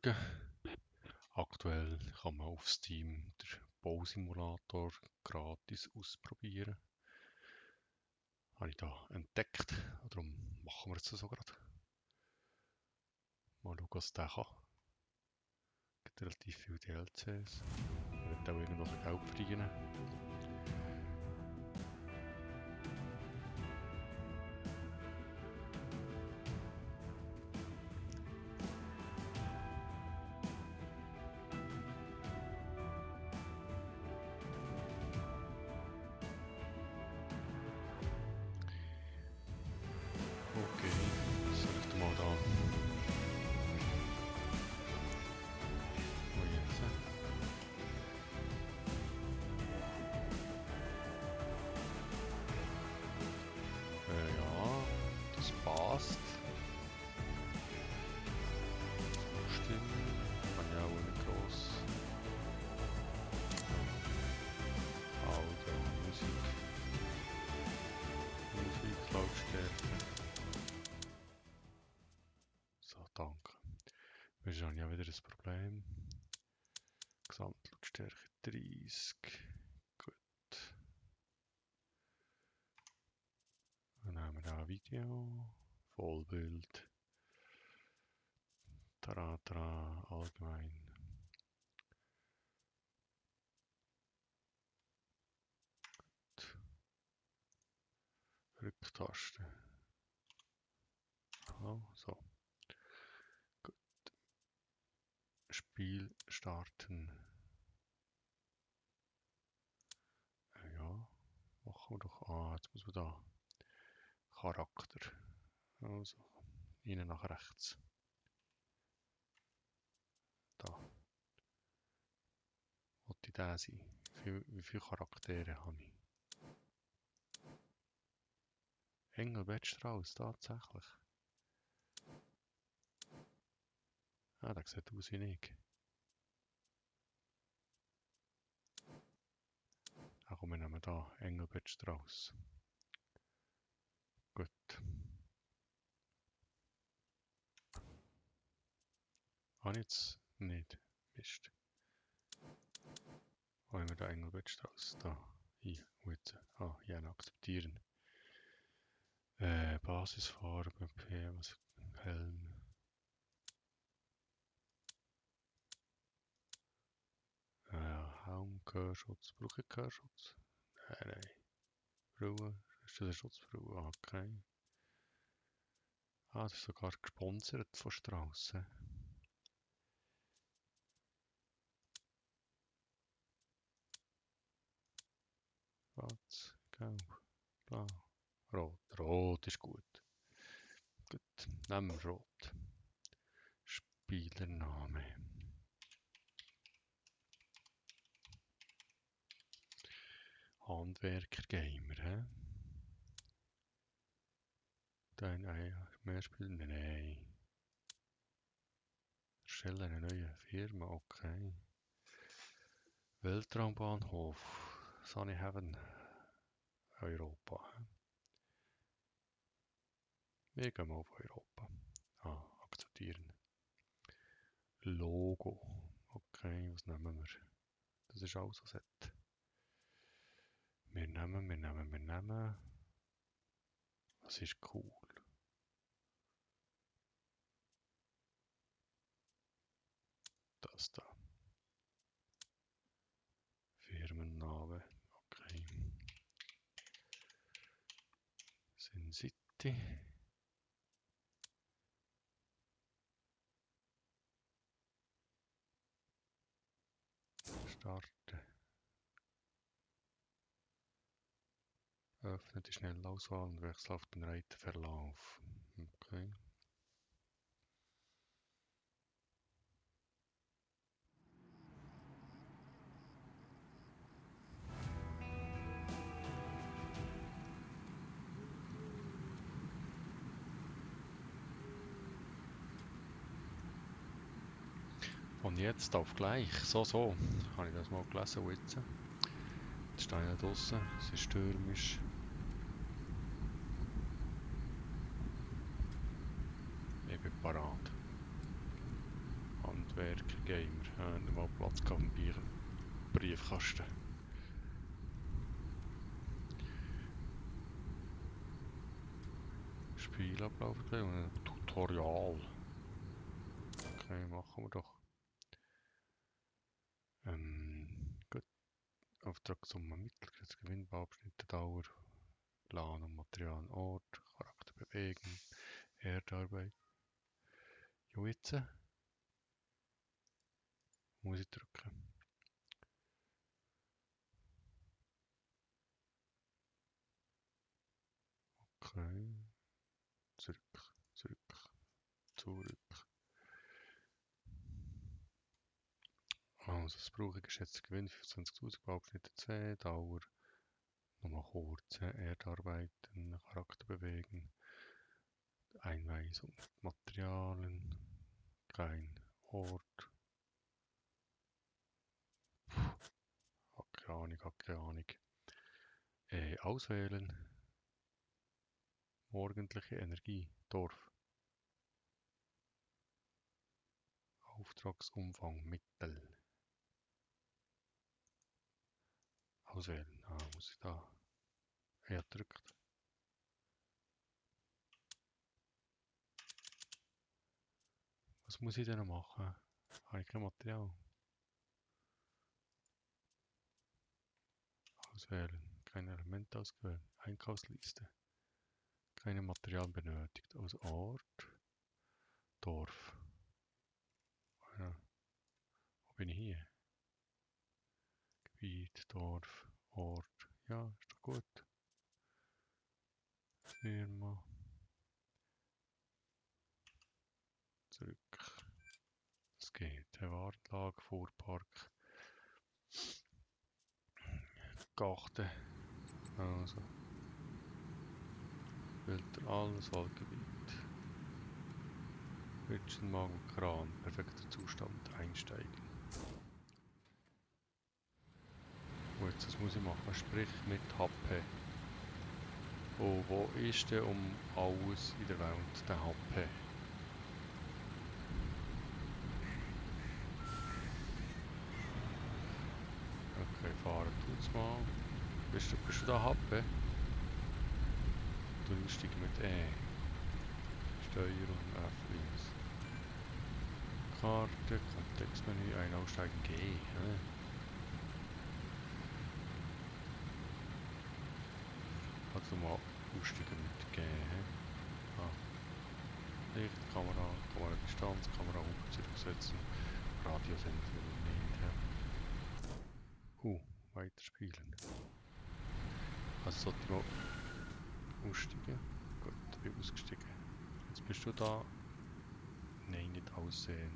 Morgen. Aktuell kann man auf Steam den Bausimulator gratis ausprobieren. Habe ich da entdeckt. Darum machen wir es so gerade. Mal schauen, was der kann. Es gibt relativ viele DLCs. Ich will auch irgendwas Geld verdienen. Okay, soll ich mal da. Oh jetzt. Ja, das passt. Stimmt. Kann ja auch nicht gross. Audio, Musik, Lautstärke. So, danke. Wir haben ja wieder ein Problem. Gesamtlautstärke 30. Gut. Dann haben wir da ein Video. Vollbild. Tara, allgemein. Rücktaste. So. Gut. Spiel starten. Ja. Machen wir doch. Jetzt muss man da. Charakter. Also. Innen nach rechts. Da. Wollte ich der sein? Wie viele Charaktere habe ich? Engelbert Strauss, tatsächlich. Der sieht aus wie ich. Komm, wir nehmen da Engelbert Strauss. Gut. Jetzt nicht. Mist. Wo haben wir da Engelbert Strauss? Da. Hier. Jetzt. Hier akzeptieren. Basisfarbe, was? Helm. Helm, Gehörschutz. Brauche ich Gehörschutz? Nein. Brille. Ist das eine Schutzbrille? Okay. Das ist sogar gesponsert von Strauss. Schwarz, gelb, blau, rot. Rot ist gut. Gut, nehmen wir rot. Spielername. Handwerker Gamer, hä? Dann mehr spielen? Nein. Erstellen eine neue Firma, okay. Weltraumbahnhof. Sunny Heaven. Europa. Wir gehen mal auf Europa. Akzeptieren. Logo. Okay, was nehmen wir? Das ist auch so Set. Wir nehmen. Das ist cool. Das da. Firmenname. Okay. Sin City. Starten. Öffne die Schnellauswahl und wechsle auf den Reiterverlauf. Okay. Von jetzt auf gleich. So. Habe ich das mal gelesen jetzt. Jetzt stehe ich da draussen. Es ist stürmisch. Ich bin parat. Handwerker. Werke-Gamer. Nicht mal Platz gehabt im Briefkasten. Spielablauf und ein Tutorial. Okay, machen wir doch. Gut. Auftragssumme Mittelgewinn, Bauabschnitte, Dauer, Plan und Material, Ort, Charakter bewegen, Erdarbeit. Jo, jetzt muss ich drücken. Okay. Zurück. Also, das brauche ich geschätzte Gewinn 25.000, Bauabschnitte 10, Dauer, nochmal kurz, Erdarbeiten, Charakter bewegen, Einweisung, Materialien, kein Ort, keine Ahnung. Auswählen, morgendliche Energie, Dorf, Auftragsumfang, Mittel. Auswählen, muss ich da drückt. Was muss ich denn machen? Habe ich kein Material? Auswählen, kein Element ausgewählt, Einkaufsliste. Keine Materialien benötigt. Aus Ort, Dorf. Ja. Wo bin ich hier? Gebiet, Dorf, Ort. Ja, ist doch gut. Firma. Zurück. Das geht. Warenlager, Fuhrpark. Garten. Also. Filter alles, Waldgebiet. Wirtschenmangel, Kran. Perfekter Zustand. Einsteigen. Gut, das muss ich machen. Sprich mit HP. Oh, wo ist der alles in der Welt, der HP? Okay, fahren tut's mal. Bist du da HP? Du einsteigen mit E. Steuerung F1. Karte, Kontextmenü, Aussteigen G. Also mal aussteigen mit G. Licht, Kamera, Distanz, Kamera hoch zurücksetzen. Radiosensor nicht. Weiterspielen. Also sollte ich mal aussteigen. Gut, ich bin ausgestiegen. Jetzt bist du da. Nein, nicht aussehen.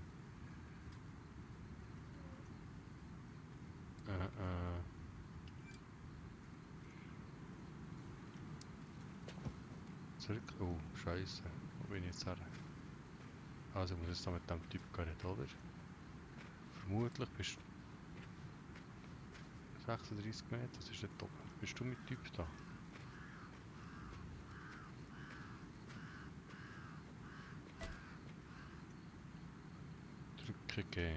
Zurück. Oh, scheiße. Wo bin ich jetzt her? Also ich muss jetzt da mit dem Typ gehen, oder? Vermutlich bist du 36 Meter, das ist nicht oben. Bist du mit Typ da? Drücke G.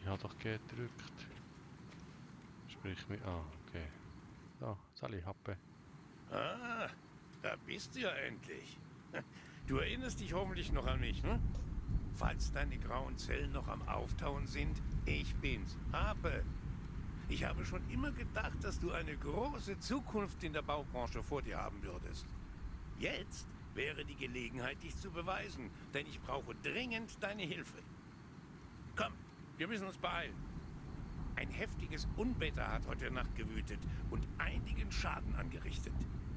Ich habe doch G gedrückt. Sprich mich an, okay. Da, Sally, HP. Ah, da bist du ja endlich. Du erinnerst dich hoffentlich noch an mich, hm? Falls deine grauen Zellen noch am Auftauen sind, ich bin's, Harpe. Ich habe schon immer gedacht, dass du eine große Zukunft in der Baubranche vor dir haben würdest. Jetzt wäre die Gelegenheit, dich zu beweisen, denn ich brauche dringend deine Hilfe. Komm, wir müssen uns beeilen. Ein heftiges Unwetter hat heute Nacht gewütet und einigen Schaden angerichtet.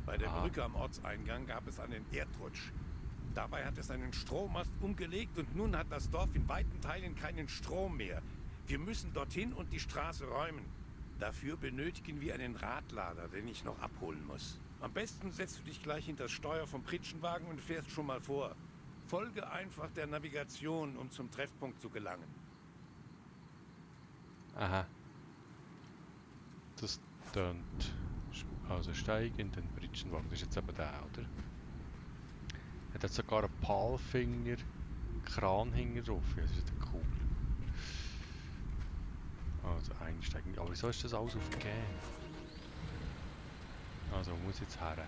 Bei der Brücke am Ortseingang gab es einen Erdrutsch. Dabei hat es einen Strommast umgelegt und nun hat das Dorf in weiten Teilen keinen Strom mehr. Wir müssen dorthin und die Straße räumen. Dafür benötigen wir einen Radlader, den ich noch abholen muss. Am besten setzt du dich gleich hinter das Steuer vom Pritschenwagen und fährst schon mal vor. Folge einfach der Navigation, um zum Treffpunkt zu gelangen. Aha. Das tönt. Also steigen in den Pritschenwagen. Das ist jetzt eben der, oder? Er hat sogar einen Palfinger Kran hinten drauf. Ja, das ist ja cool. Also einsteigen. Aber wieso ist das alles auf G? Also muss jetzt her.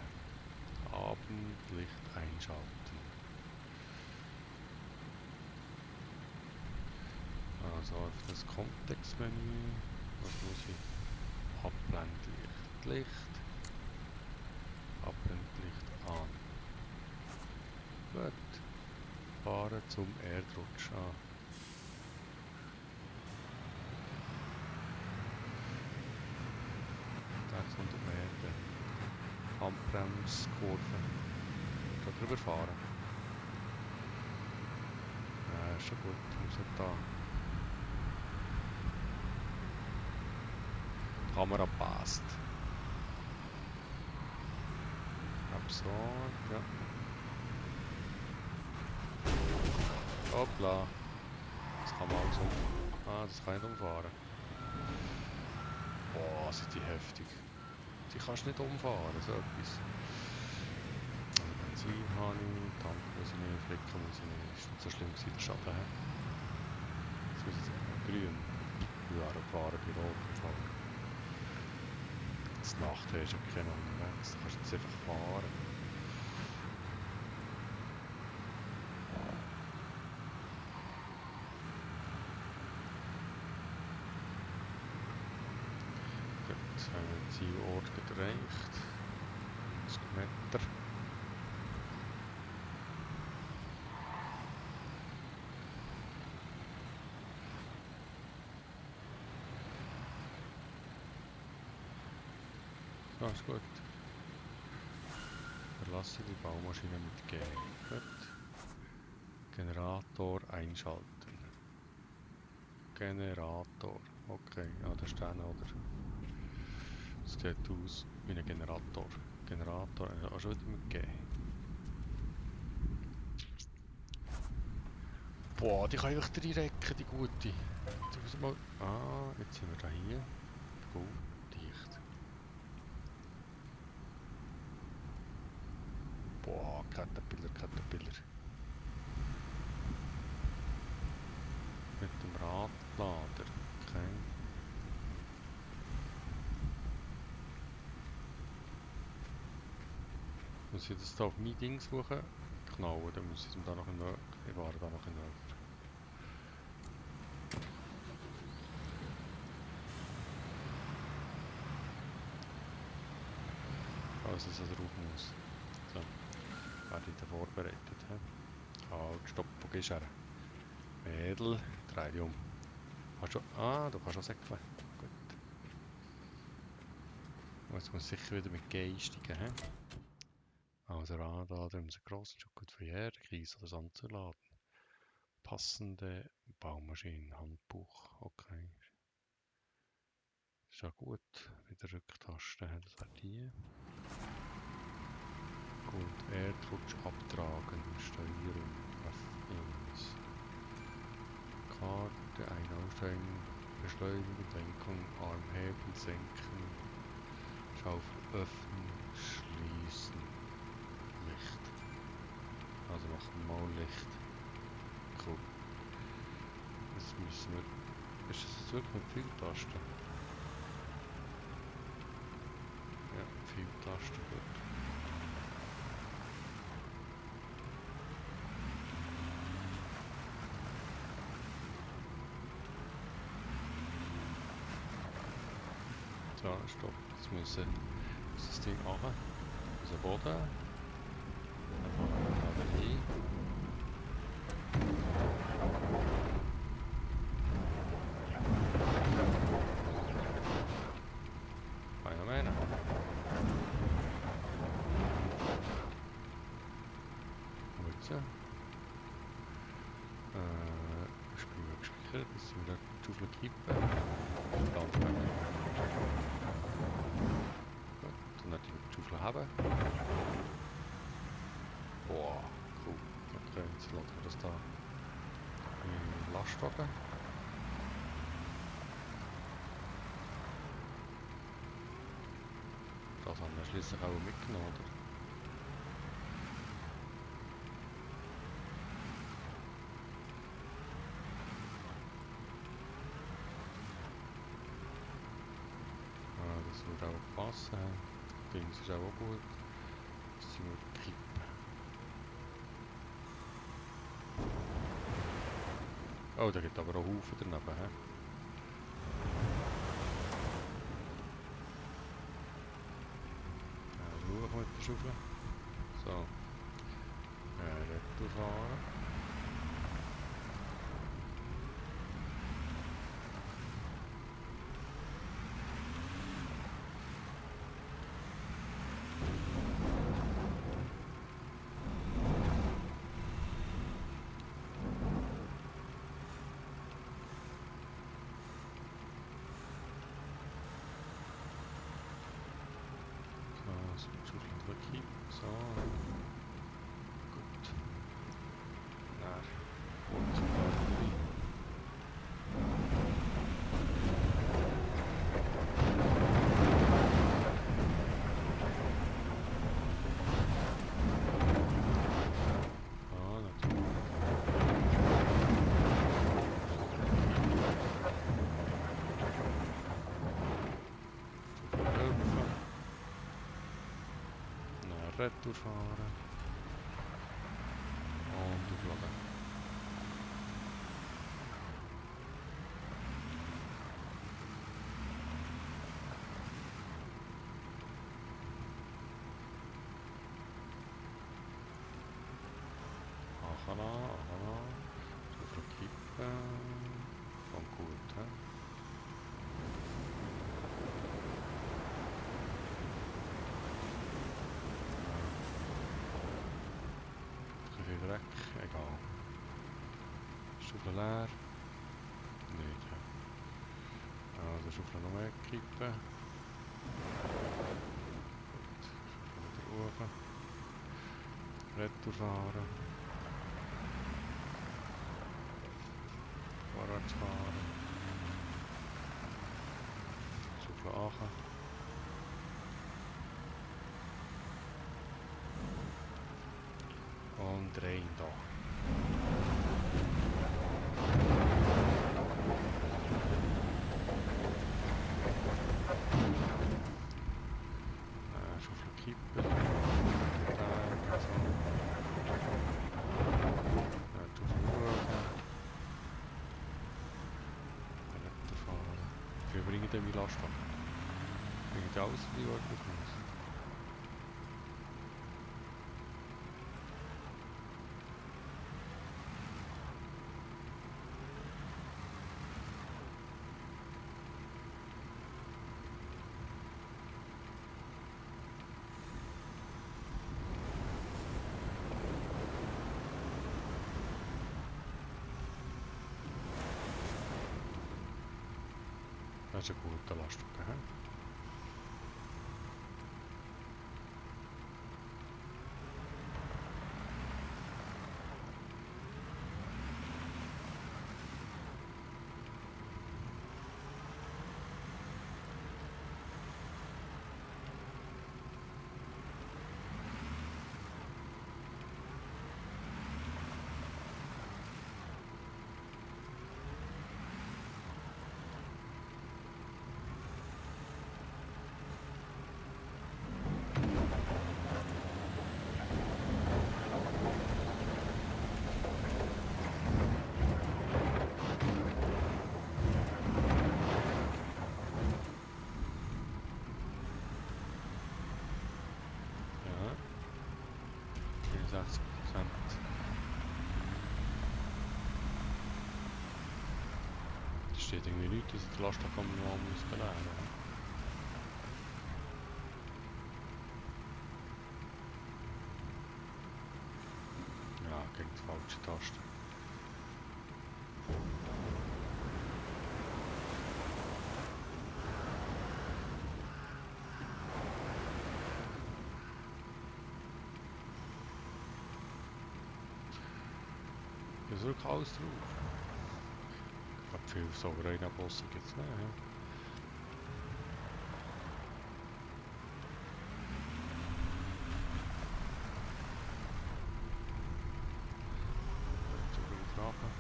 Abendlicht einschalten. Also auf das Kontextmenü. Was muss ich? Abblendlicht. Licht. Abblendlicht an. Gut. Fahren zum Erdrutsch an. Meter. Handbremskurve. Da drüber fahren. Ja, ist schon gut. Muss nicht da. Die Kamera passt. Absurd, ja. Hoppla. Das kann man auch so. Ah, das kann ich nicht umfahren. Boah, sind die heftig. Die kannst du nicht umfahren, so etwas. Also Benzin habe ich, Tank muss ich nicht, Flicken muss ich nicht. Ist nicht so schlimm gewesen, der Schaden. Jetzt muss ich grün. Ja, da fahren bei Rot fahren. Das Nachteil ist ja keine unterwegs, da kannst du jetzt einfach fahren. Jetzt haben wir den Zielort erreicht. 50 Meter. Ja, ist gut. Verlasse die Baumaschine mit G. Gut. Generator einschalten. Generator. Okay, ja, da ist der, oder? Das sieht aus wie ein Generator. Generator, auch schon wieder mit G. Boah, die kann einfach reinrecken, die gute. Jetzt muss ich mal... Ah, jetzt sind wir da hier. Gut, dicht. Boah, Caterpillar, Caterpillar. Mit dem Radlader. Okay. Muss ich das da auf mein Ding suchen? Knallen, dann muss ich da noch näher. Ich war da noch näher. Also, dass er drauf muss. So, werde ich da vorbereitet. Halt, stopp, wo gehst du her? Mädel, dreh dich um. Hast du, du kannst auch säckeln. Gut. Und jetzt muss ich sicher wieder mit G einsteigen. Also Radlader um einen grossen Stück gut für Erde, Kies oder Sand zu laden. Passende Baumaschinen, Handbuch, okay. Ist ja gut. Wieder Rücktaste, das wäre die. Gut, Erdrutsch abtragen, Steuerung, F1. Karte, Aussteigen, Beschleunigung, Lenkung, Armhebel, Senken, Schaufel öffnen, schließen, Licht. Also machen wir mal Licht. Cool. Jetzt müssen wir... Ist das jetzt wirklich mit Pfeiltasten? Ja, Pfeiltasten, gut. So, stopp. Jetzt muss das Ding runter. Muss der Boden. Dann fahren wir da hin. Kann ich noch mehr? Wo jetzt? Spielen gespeichert. Jetzt sind wir da die Schaufel kippen. Ganz weg. Gut, dann natürlich die Schaufel haben. Boah, cool. Okay, jetzt laden wir das da im Lastwagen. Das haben wir schließlich auch mitgenommen, oder? sollte auch passen. Dings ist auch gut. Das sind wir kippen. Oh, da gibt aber auch Haufen daneben. He? Schauen mit der Schaufel. So. Retour fahren. So, Schaufel drücken. So. Gut. Und rein. Retour fahren und aufladen. Achala. So kippen. Kommt gut, he? Viel Dreck, egal. Schaufel leer. Nicht, he? Also Schaufel noch mehr kippen. Gut. Schaufel wieder rauf. Retour fahren. Vorwärts fahren. Schaufel ankommen. Und rein da. Schaufel kippen. Da, so. Schaufel hoch. Retour fahren. Wir bringen den wie Lastwagen. Bringen alles in die Ordnung raus. Das ist ein guter Lastwagen. He? Ja. 64%. Es steht irgendwie nichts, dass ich die Lastwagen mal muss belehren. Ja, gegen die falsche Taste. Ist wirklich alles drauf. Ich glaube, viel Sauerei-Bossen gibt es nicht. Ja. Zu viel Fragen.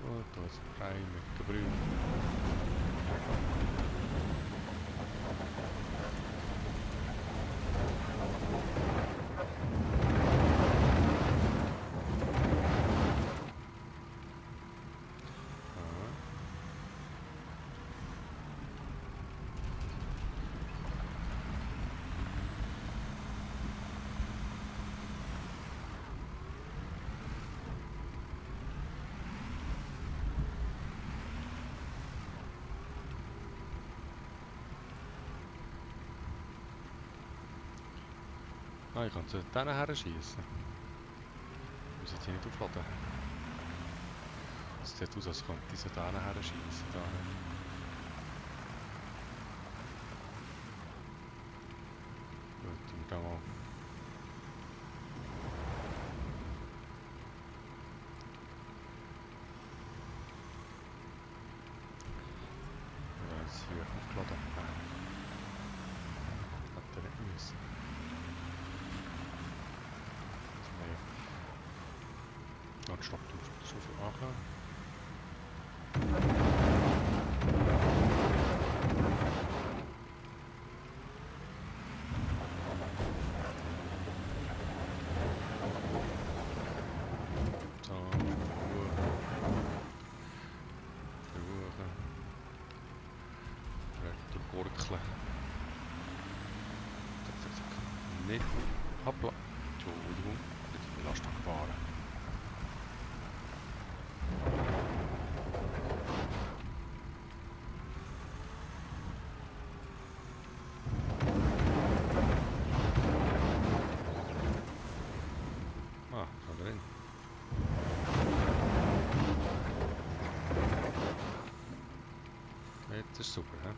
Und da alles frei mit Gebrüll. Ah, ich kann zu denen her schießen. Ich muss jetzt hier nicht aufladen. Es sieht aus, als könnte ich zu denen her schießen. Gut, und dann mal. Ja, jetzt hier aufgeladen. Hätte nicht müssen. Dann stoppt du so viel machen. Gurkeln. Nicht. Hoppla. Entschuldigung. Jetzt Belastung gefahren. Ah, da drin. Jetzt ist super, hä?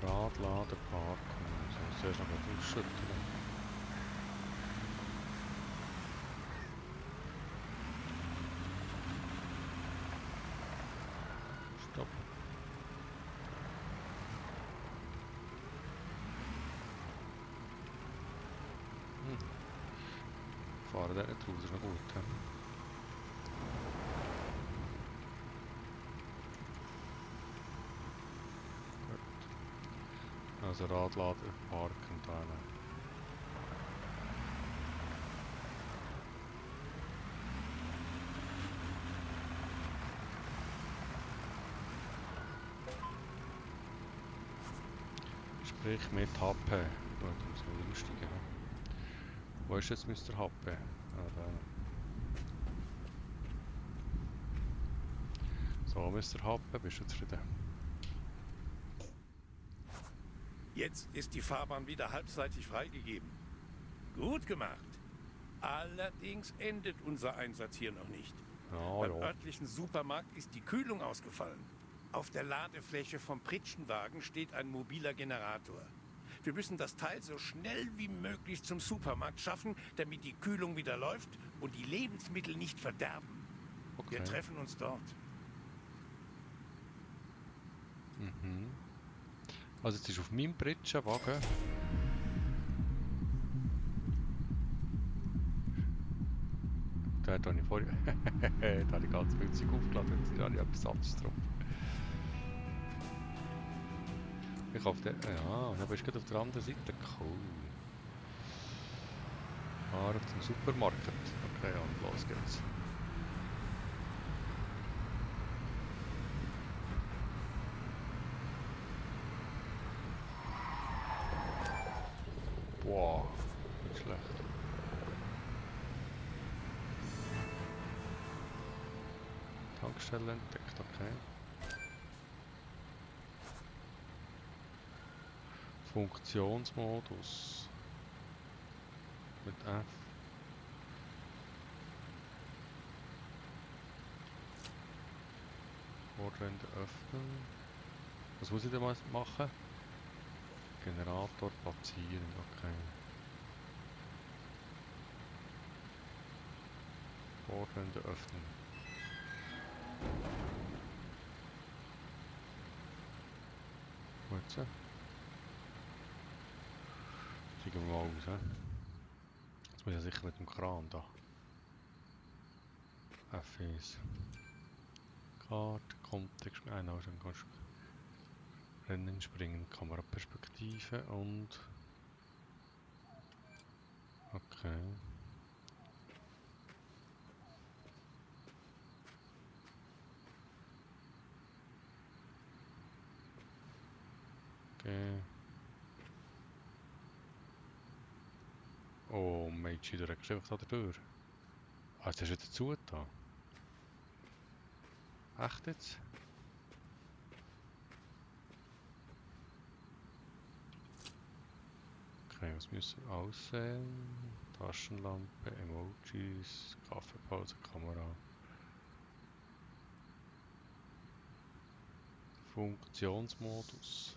Radlader parken. So, zuerst noch etwas ausschütteln. Stopp. Fahren dort nicht raus, ist noch gut. He? Also Radlader parken da. Sprich mit HP. Gut, da müssen wir umsteigen. Wo ist jetzt Mr. HP? Ah, da. So, Mr. HP, bist du zufrieden? Jetzt ist die Fahrbahn wieder halbseitig freigegeben. Gut gemacht. Allerdings endet unser Einsatz hier noch nicht. Ja, Beim ja. örtlichen Supermarkt ist die Kühlung ausgefallen. Auf der Ladefläche vom Pritschenwagen steht ein mobiler Generator. Wir müssen das Teil so schnell wie möglich zum Supermarkt schaffen, damit die Kühlung wieder läuft und die Lebensmittel nicht verderben. Okay. Wir treffen uns dort. Mhm. Also jetzt ist auf meinem Pritschenwagen. Da habe ich vorher. Da habe ich ganz viel Zeug aufgeladen, jetzt habe ich etwas anderes drauf. Ich auf der. Ja, dann bist du gerade auf der anderen Seite. Cool. Fahren zum Supermarkt. Okay, und los geht's. Boah, nicht schlecht. Tankstelle entdeckt, okay. Funktionsmodus mit F. Bordwände öffnen. Was muss ich denn mal machen? Generator platzieren, okay. Bordwände öffnen. Gut so. Steigen wir mal aus, he? Jetzt muss ich sicher mit dem Kran da. F1. Karte, Kontext, nein, dann kannst du Rennen springen, Kameraperspektive und... Okay. Okay. Oh, Meiji, du reckst einfach da durch. Ah, jetzt hast du wieder zu da. Echt jetzt? Okay, was müssen wir aussehen? Taschenlampe, Emojis, Kaffeepause, Kamera. Funktionsmodus.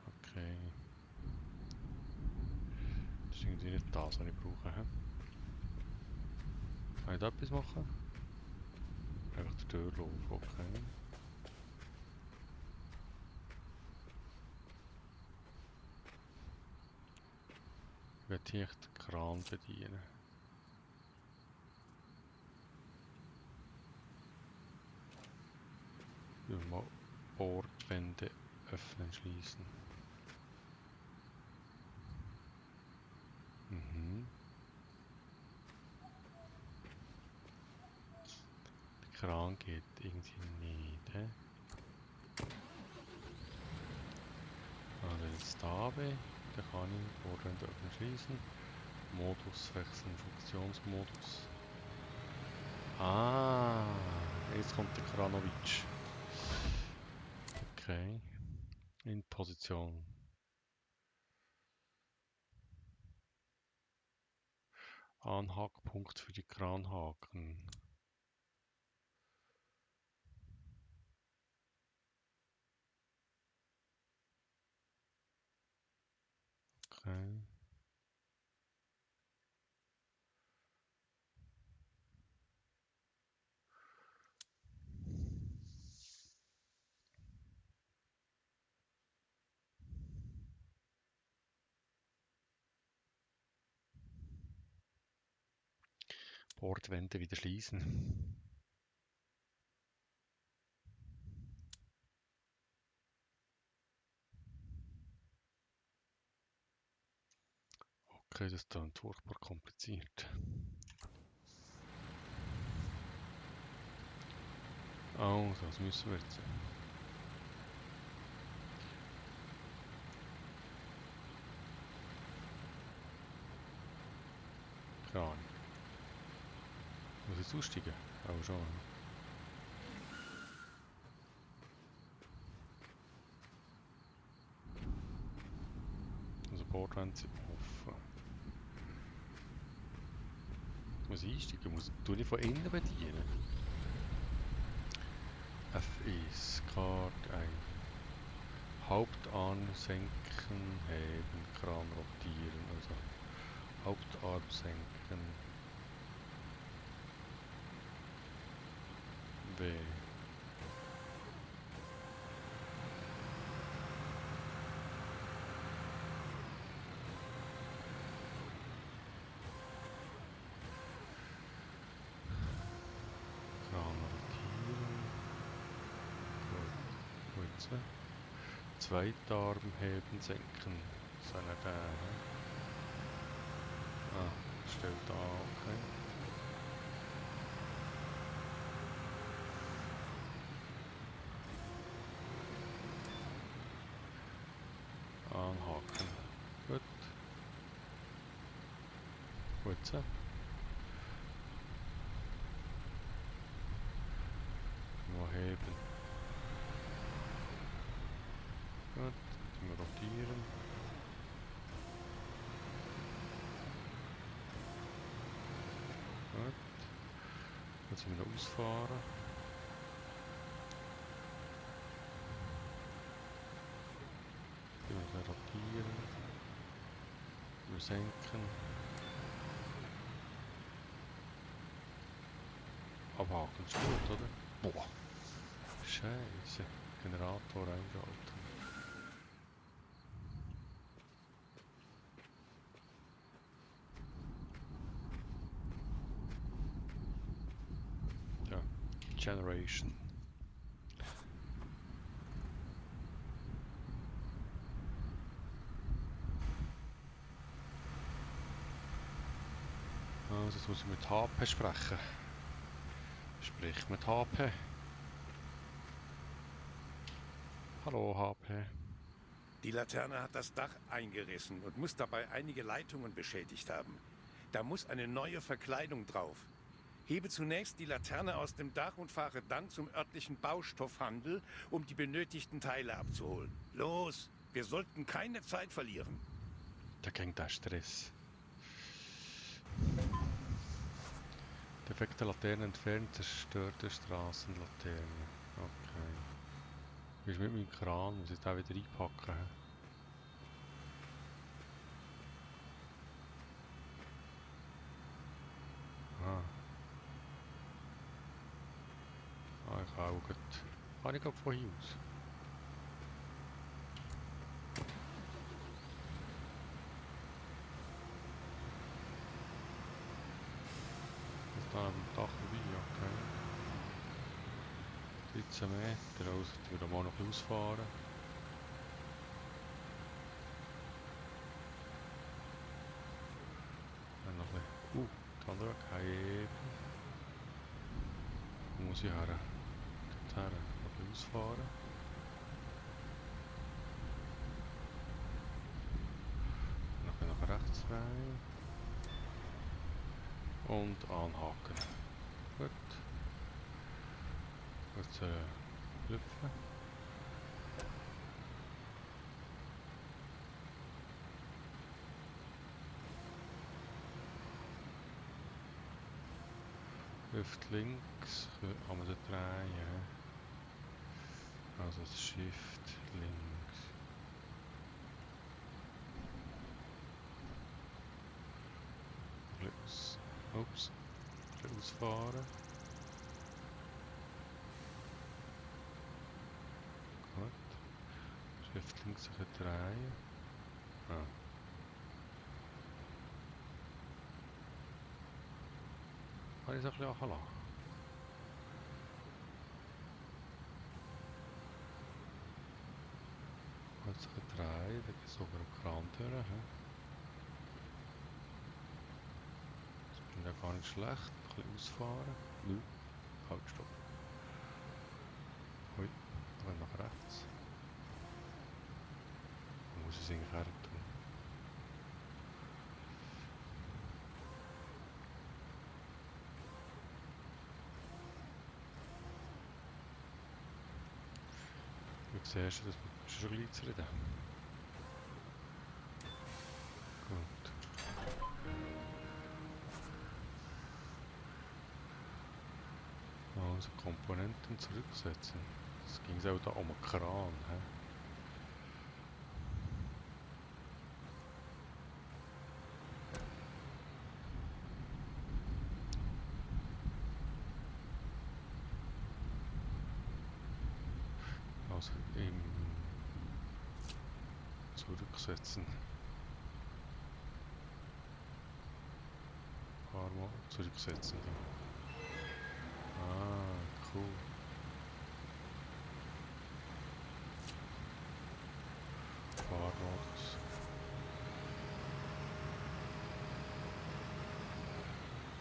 Okay. Das ist irgendwie nicht das, was ich brauche. He? Kann ich da etwas machen? Einfach die Tür laufen, okay. Ich werde hier den Kran bedienen. Wir mal Bordwände öffnen, schließen. Mhm. Der Kran geht irgendwie nicht. He? Also jetzt da bin, dann kann ich Bordwände öffnen, schließen. Modus wechseln, Funktionsmodus. Ah, jetzt kommt der Kranovic. Okay, in Position. Anhackpunkt für die Kranhaken. Okay. Bordwände wieder schließen. Okay, das ist dann furchtbar kompliziert. Also, was müssen wir jetzt? Keine Ahnung. Muss ich aussteigen? Auch schon. Also Bordwände sind offen. Muss ich einsteigen? Tue ich von innen bedienen? F1, Karte ein. Hauptarm senken, heben, Kran rotieren, also Hauptarm senken, W. Kran rotieren, gut so. Zweitarm heben, senken, seine da, ne? Ah, stellt da, okay. Anhaken, gut. Gut so. Mal heben. Gut, wir rotieren. Gut. Jetzt müssen wir ausfahren. wir senken. Abhaken ist gut, oder? Boah. Scheiße. Generator einschalten. Ja. Generation. Also jetzt muss ich mit HP sprechen. Sprich mit HP. Hallo HP. Die Laterne hat das Dach eingerissen und muss dabei einige Leitungen beschädigt haben. Da muss eine neue Verkleidung drauf. Hebe zunächst die Laterne aus dem Dach und fahre dann zum örtlichen Baustoffhandel, um die benötigten Teile abzuholen. Los, wir sollten keine Zeit verlieren. Da ging der Stress. Defekte Laterne entfernt, zerstörte Straßenlaterne. Okay. Wie ist mit meinem Kran? Muss ich da wieder einpacken? Hä? Ah. Ah, ich kann auch gut. Kann ich von hier aus? Das da am Dach vorbei, okay. 13 Meter, also ich würde mal noch ein bisschen ausfahren. Dann noch ein bisschen. Da schau, hey. Wo muss ich her? Dorthin, noch ein bisschen ausfahren. Noch nach rechts rein. Und anhaken. Gut. Kurz hüpfen. Hüft links, kann man so drehen. Also das Shift links. Links. Ups. Ausfahren. Gut. Shift links ein bisschen drehen. Ah. Kann ich es ein bisschen anlassen? Jetzt ein bisschen drehen, dann geht es über den Kran durch. Das bin ja gar nicht schlecht. Ein bisschen ausfahren. Nö. Halt, stopp. Hui. Dann nach rechts. Dann muss ich es eigentlich her tun. Du siehst, das ist schon gleich zufrieden. Gut. Also Komponenten zurücksetzen. Das ging auch da um einen Kran. He? Also im Zurücksetzen. Ein paar Mal zurücksetzen. Ah, cool. Fahrmodus.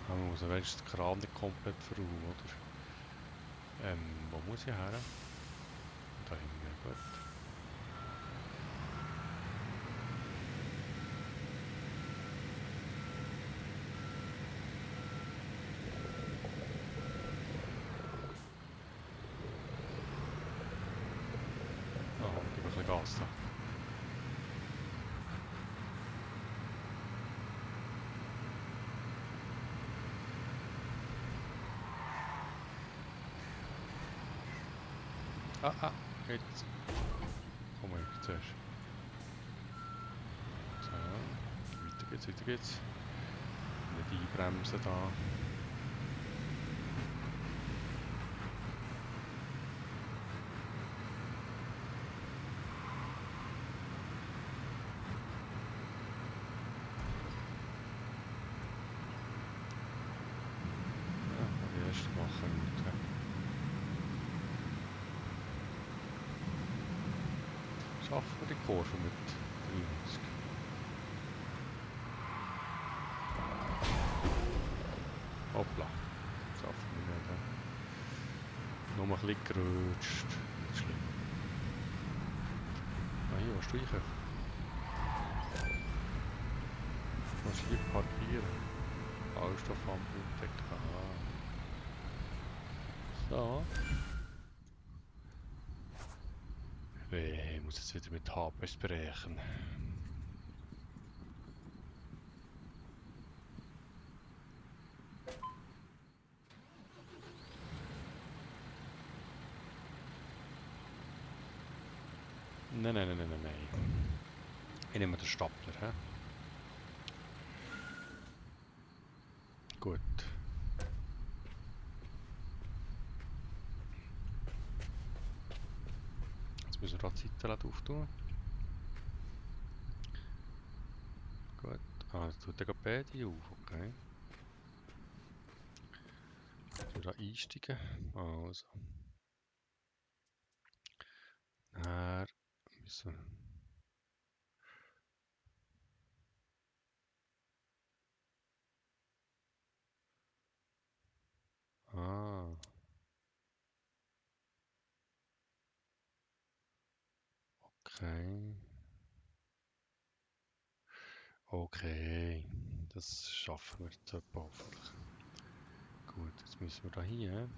Man muss wenigstens den Kran nicht komplett verräumen, oder? Wo muss ich her? Da hinten, gut. Ah, gib ein bisschen Gas da. Jetzt. Komm mal, zuerst. So, weiter weiter geht's. Nicht einbremsen da. Die erste machen wir. Schaffen wir die Kurve mit 93. Hoppla. Schaffen wir nicht. Nur ein bisschen gerutscht. Nicht schlimm. Ah, hier, was streichen? Was hier parkieren? Baustoffampel entdeckt. Aha. So. Ich muss jetzt wieder mit HPS berechnen. Nein. Ich nehme den Stapler. He? Gut. Jetzt müssen wir die Seite auftun. Gut. Ah, jetzt tut er beide auf, okay. Jetzt müssen wir da einsteigen. Also. Dann müssen wir... Ah. Okay. Okay. Das schaffen wir jetzt etwa hoffentlich. Gut, jetzt müssen wir da hier.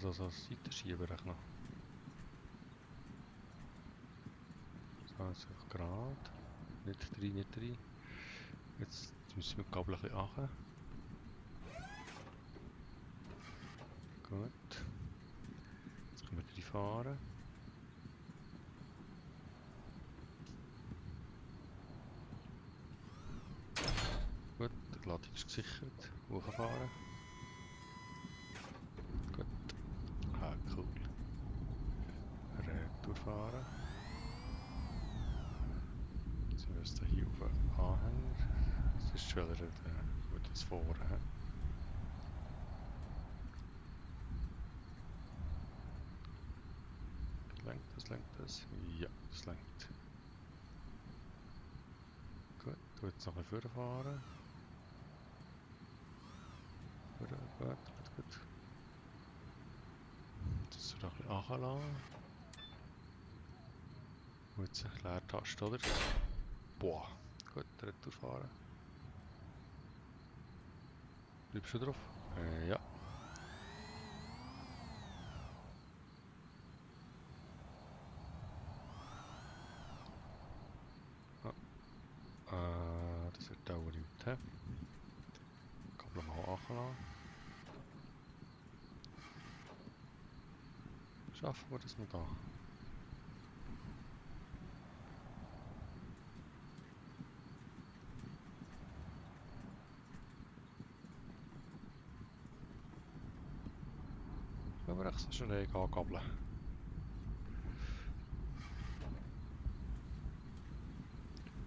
Also Seitenschieben noch. So, jetzt einfach gerade. Nicht rein. Jetzt müssen wir die Gabel ein bisschen anhören. Gut. Jetzt können wir reinfahren. Gut, die Ladung ist gesichert. Hochfahren. Gut. Ah, cool. Retour fahren. Jetzt müssen wir hier auf den Anhänger. Das ist schon wieder das Vorne. Lenkt das? Ja, das lenkt. Gut, jetzt noch ein bisschen vorfahren. Gut. Das ist noch ein bisschen anlassen. Und jetzt eine Leertaste, oder? Boah, gut, Retour fahren. Bleibst du drauf? Ja. Das wird dauern nicht. Kabel mal anlassen. Schaffen wir das noch da? Können wir echt so schnell angabeln?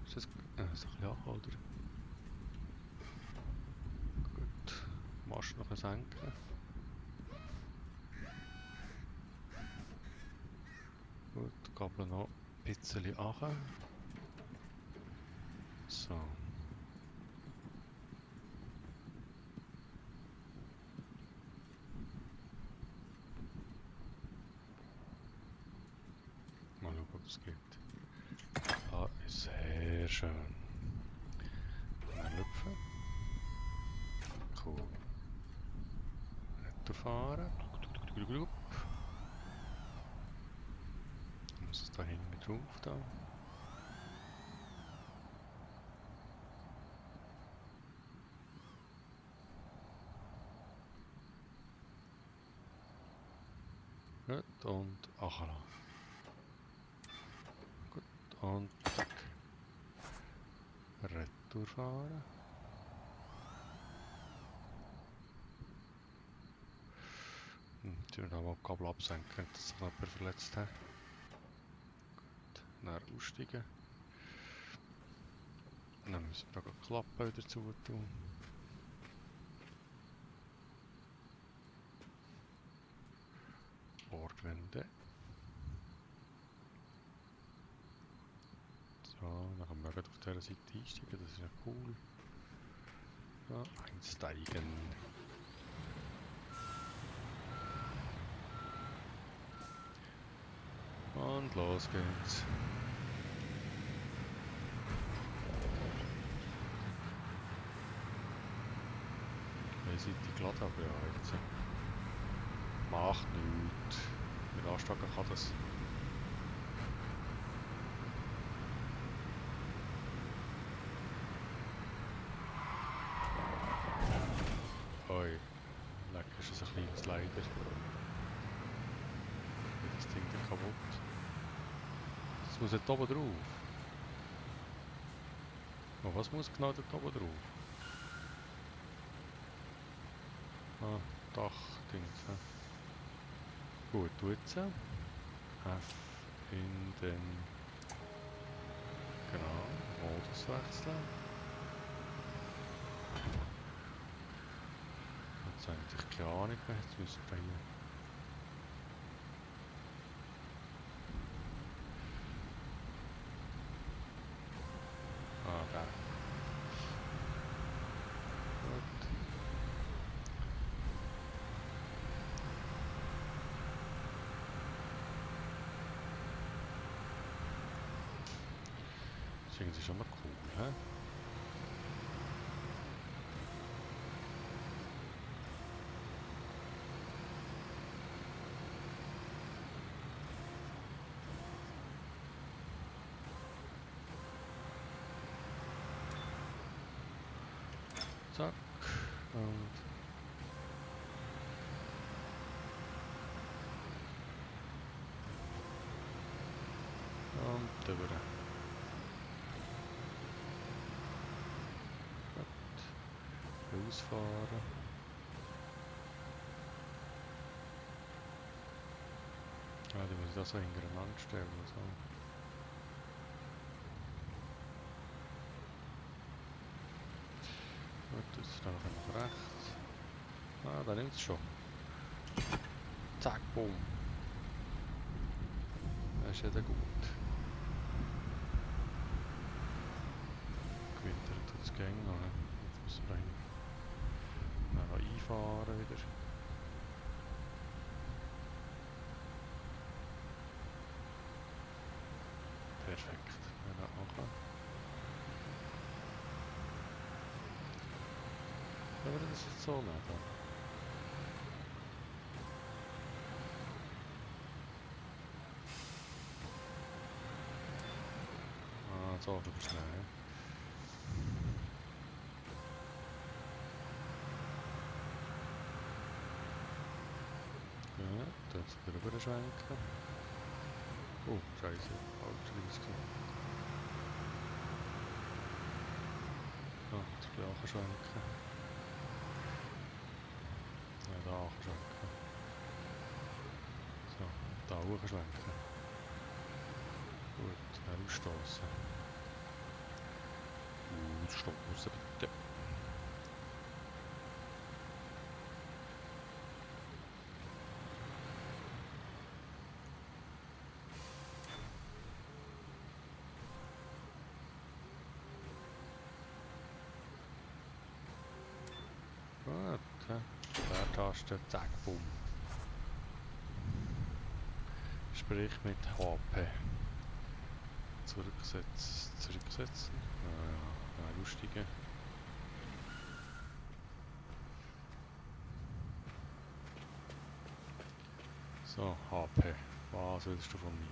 Ist das ein bisschen an, oder? Gut. Machst du noch ein senken? Gut, Gabel noch ein bisschen an. So. Mal schauen, ob es geht. Ah, sehr schön. Dann lüpfen. Cool. Weiterfahren. Muss es da hinten drauf da. Gut, und achla. Gut, und zack. Retour fahren. Jetzt wir da mal die Kabel absenken, dass sich jemand verletzt hat. Gut, dann aussteigen. Dann müssen wir da die Klappe wieder zu tun. Bordwände. So, dann können wir gleich auf dieser Seite einsteigen, das ist ja cool. So, einsteigen. Und los geht's. Wie seid ihr geladen? Aber ja, jetzt. Macht nichts. Mit Ansteigen kann das. Oi, leck, ist das ein kleines Leider. Geht das Ding da kaputt? Das muss jetzt oben drauf. Oh, was muss genau dort oben drauf? Ah, Dachdings. Ja. Gut, du jetzt. F in den genau, Modus wechseln. Jetzt eigentlich keine Ahnung mehr. Jetzt müssen wir hier. Ah, da. Gut. Das ist irgendwie schon mal cool, hä? Zack. Und drüber. Gut. Ausfahren. Ah, die muss ich da so hintereinander stellen. So. Gut, jetzt dann noch nach rechts. Ah, da nimmt es schon. Zack, boom. Das ist ja dann gut. Gewittert tut es gängig noch. Jetzt müssen wir noch einfahren wieder. Perfekt. Ja, das machen. Aber das ist jetzt so nicht. Ah, so viel schnell. Gut, jetzt drüber schwenken. Oh, scheiße. Falsch Risiko. Ah, jetzt gleich schwenken. Ja, da schwenken. So, da hochschwenken. Gut, ausstoßen. Ausstoßen bitte. Gut, Leertaste, zack, bumm. Sprich mit HP. Zurücksetzen. Ja, lustige. So, HP. Was willst du von mir?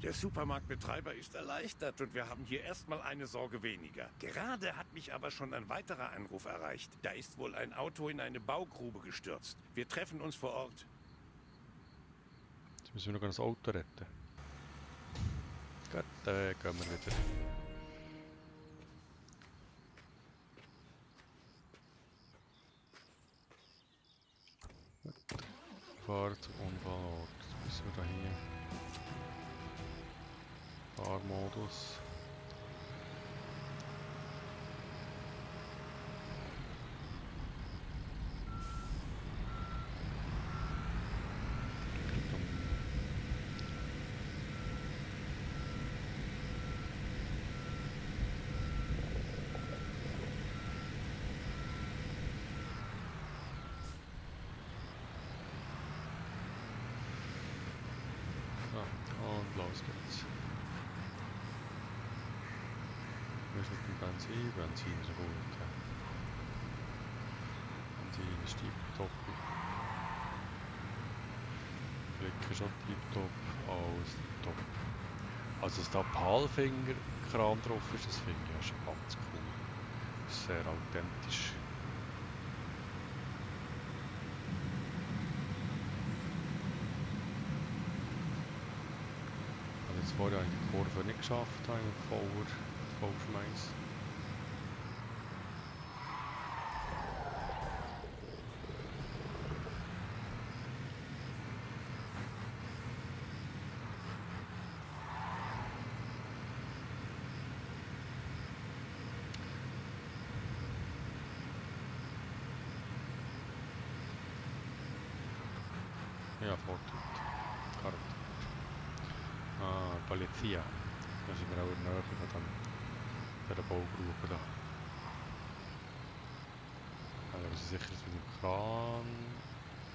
Der Supermarktbetreiber ist erleichtert und wir haben hier erstmal eine Sorge weniger. Gerade hat mich aber schon ein weiterer Anruf erreicht. Da ist wohl ein Auto in eine Baugrube gestürzt. Wir treffen uns vor Ort. Jetzt müssen wir noch das Auto retten. Gut, dann gehen wir wieder. Fahren zum Unfallort. Jetzt müssen wir da hier. Fahrmodus. Und los geht's. Wir sind mit dem Benzin. Benzin ist gut. Benzin ist tipptopp. Blick ist auch tipptopp. Alles top. Also, dass da Palfinger-Kram drauf ist, das finde ich ja schon ganz cool. Sehr authentisch. Jetzt vorher habe ich die Kurve nicht geschafft, habe ich Vollschmeiß. Ja, Fortut. Karte. Ah, Polizia. Da sind wir auch in der Nähe von dieser Baugrube da. Also das ist sicher mit dem Kran.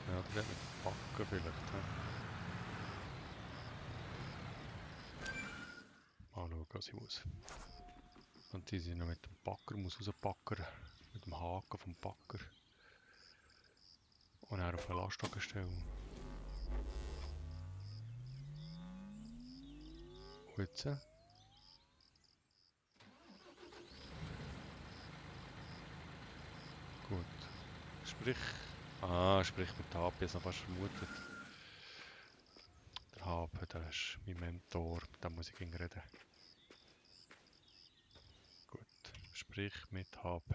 Ja, der hat mit dem Backen vielleicht. Mal schauen, was ich muss. Und die sind noch mit dem Backer, muss rauspacken. Mit dem Haken vom Backer. Und dann auf eine Lastwagen stellen. Und jetzt? Gut. Sprich mit HP, das habe ich fast vermutet. Der HP, der ist mein Mentor, mit dem muss ich gegen reden. Gut, sprich mit HP.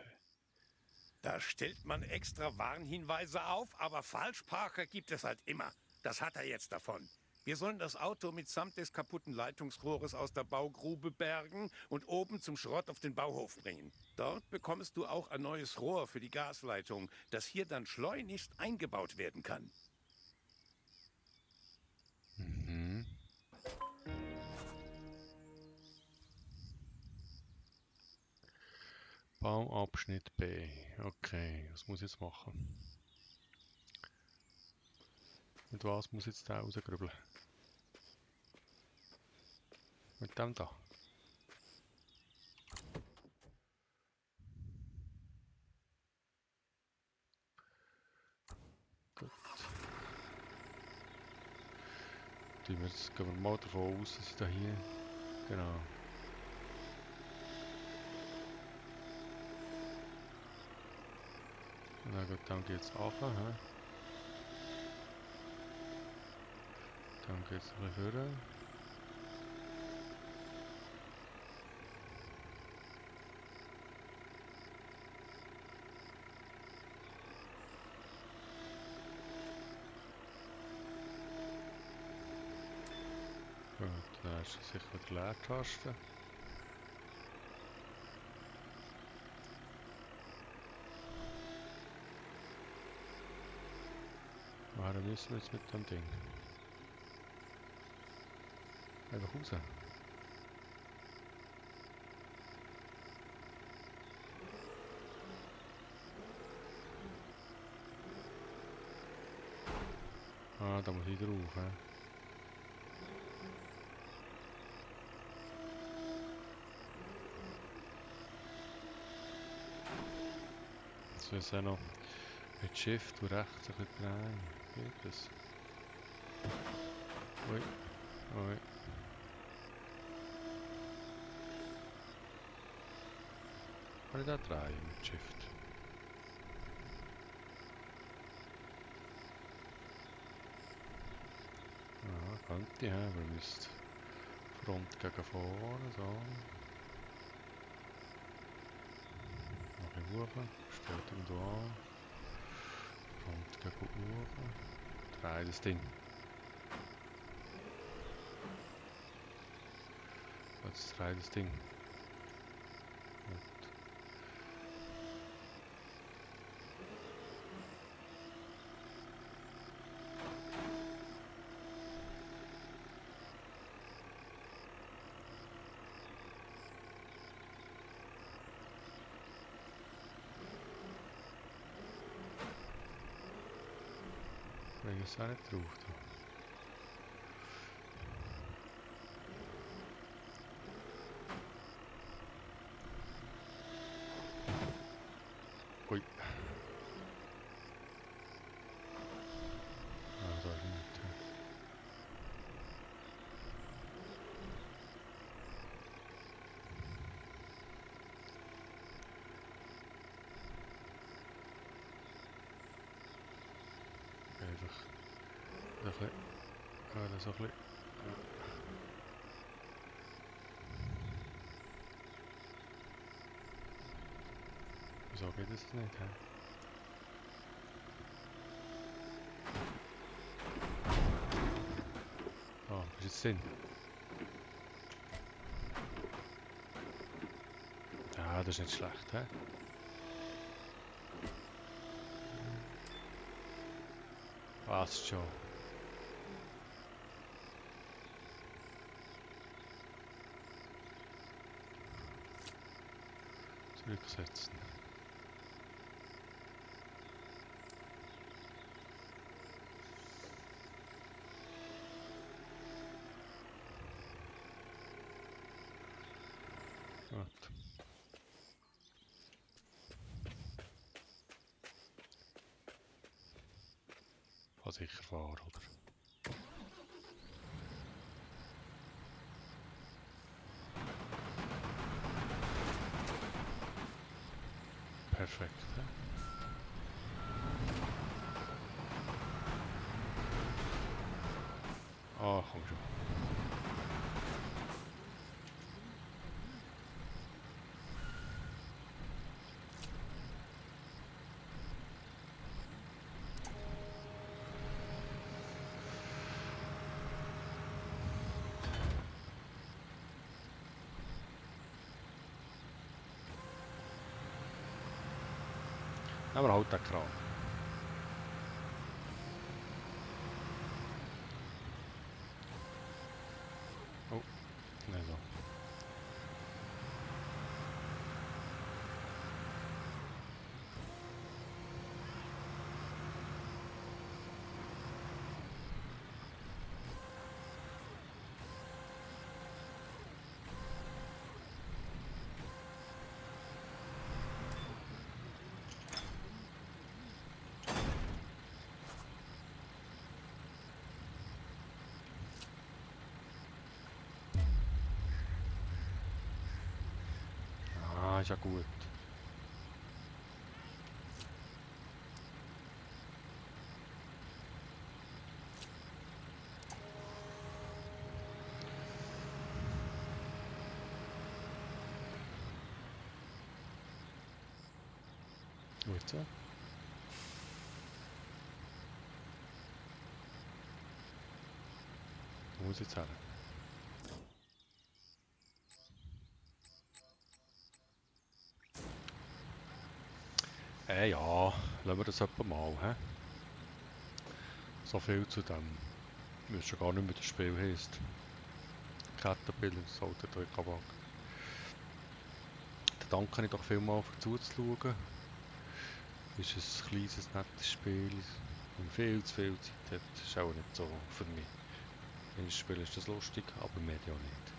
Da stellt man extra Warnhinweise auf, aber Falschparker gibt es halt immer. Das hat er jetzt davon. Wir sollen das Auto mitsamt des kaputten Leitungsrohres aus der Baugrube bergen und oben zum Schrott auf den Bauhof bringen. Dort bekommst du auch ein neues Rohr für die Gasleitung, das hier dann schleunigst eingebaut werden kann. Mhm. Bauabschnitt B. Okay, was muss ich jetzt machen? Mit was muss ich jetzt da rausgrübeln? Mit dem da. Gut. Jetzt gehen wir mal davon aus, dass ich da hier... Genau. Na gut, dann geht's runter. Dann geht's ein bisschen höher. Gut, da ist sicher die Leertaste. Woher müssen wir jetzt mit dem Ding? Einfach raus. Ah, da muss ich drauf. Jetzt muss ich noch mit Shift und rechts ein bisschen drehen. Geht das? Ui, ui. ich da drehen mit Shift? Ja, könnte ich, aber müsste Front gegen vorne, so. Noch ein bisschen hoch, stellt irgendwo an. Front gegen hoch. Dreh das Ding. Jetzt dreh das Ding. Gut. Ich es auch nicht drauf. Da. Ui. Ah, da ist nicht. Einfach so ein bisschen. So ein bisschen. Wieso geht das nicht? Hä? Ah, ist jetzt Sinn. Ja, das ist nicht schlecht, hä? Passt schon. Zurücksetzen. Gut. Kann sicher fahren, oder? Perfekt, hä? Ah, komm schon. Nehmen wir halt den Kran. Oh, nicht so. Ah, ist ja gut. Gut so. Wo muss ich jetzt her? Ja, lassen wir das etwa mal, hä? So viel zu dem. Ich weiß schon gar nicht mehr, wie das Spiel heisst. Caterpillar, sollte euch aber. Dann danke ich doch vielmals für zuzuschauen. Es ist ein kleines, nettes Spiel, wenn man viel zu viel Zeit hat. Das ist auch nicht so für mich. Wenn ich spiele, ist das lustig, aber mir ja nicht.